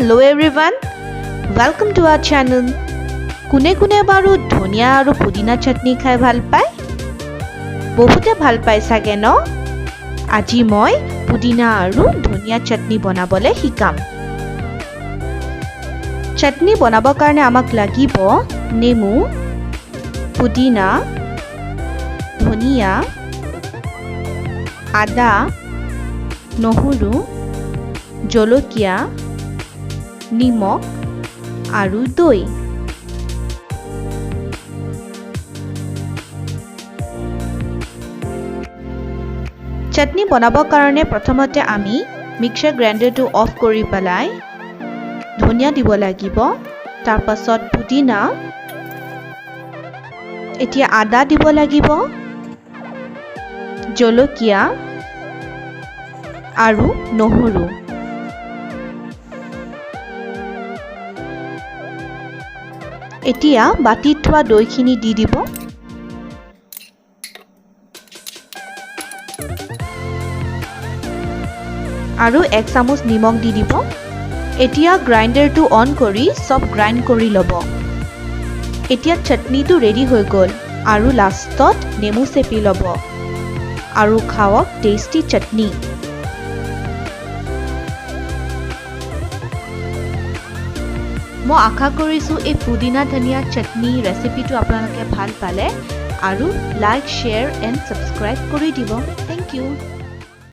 Hello everyone, welcome to our channel. কোনে কোনে বাৰু ধনিয়া আৰু পুদিনা চাটনি খাই ভাল পায়? বহুতে ভাল পায় চাগে ন? আজি মই পুদিনা আৰু ধনিয়া চাটনি বনাবলৈ শিকাম। চাটনি বনাবৰ কাৰণে আমাক লাগিব নেমু, পুদিনা, ধনিয়া, আদা, নহৰু, জলকীয়া, নিমখ আৰু দৈ। চাটনি বনাবৰ কাৰণে প্ৰথমতে আমি মিক্সাৰ গ্ৰাইণ্ডাৰটো অফ কৰি পেলাই ধনিয়া দিব লাগিব, তাৰপাছত পুদিনা, এতিয়া আদা দিব লাগিব, জলকীয়া আৰু নহৰু। এতিয়া বাতিত থোৱা দৈখিনি দি দিব। আৰু এক চামুচ নিমখ দি দিব। এতিয়া গ্ৰাইণ্ডাৰটো অন কৰি চব গ্ৰাইণ্ড কৰি ল'ব। এতিয়া চাটনিটো ৰেডি হৈ গ'ল আৰু লাষ্টত নেমু চেপি ল'ব আৰু খাওক টেষ্টি চাটনি। মই আশা কৰিছোঁ এই পুদিনা ধনিয়া চাটনি ৰেচিপিটো আপোনালোকে ভাল পালে আৰু লাইক, শ্বেয়াৰ এণ্ড ছাবস্ক্ৰাইব কৰি দিব। Thank you.